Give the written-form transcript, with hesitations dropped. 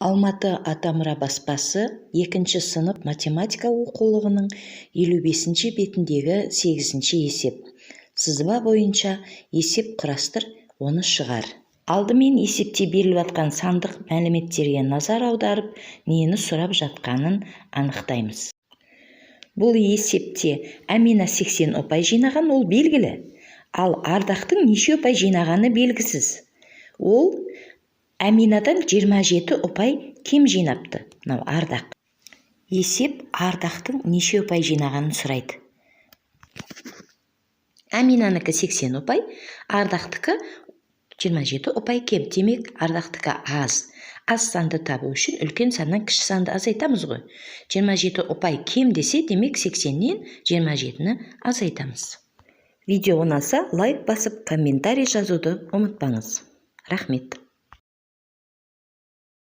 Алматы «Атамұра» баспасы екінші сынып математика оқулығының 55-бетіндегі сегізінші есеп. Сызба бойынша есеп құрастыр, оны шығар. Алдымен есепте беріліп жатқан сандық мәліметтерге назар аударып, нені сұрап жатқанын анықтаймыз. Бұл есепте Әмина 80 ұпай жинаған, ол белгілі. Ал Ардақтың неше ұпай жинағаны белгісіз. Ол Әминадан 27 ұпай кем жинапты. Мынау Ардақ. Есеп Ардақтың неше ұпай жинағанын сұрайды. Әминанікі 80 ұпай, Ардақтікі 27 ұпай кем. Демек, Ардақтікі аз. Аз санды табу үшін үлкен саннан кіші санды азайтамыз ғой. 27 ұпай кем десе, демек, 80-нен 27-ні азайтамыз. Видео ұнаса, лайк басып, комментарий жазуды ұмытпаңыз. Рахмет.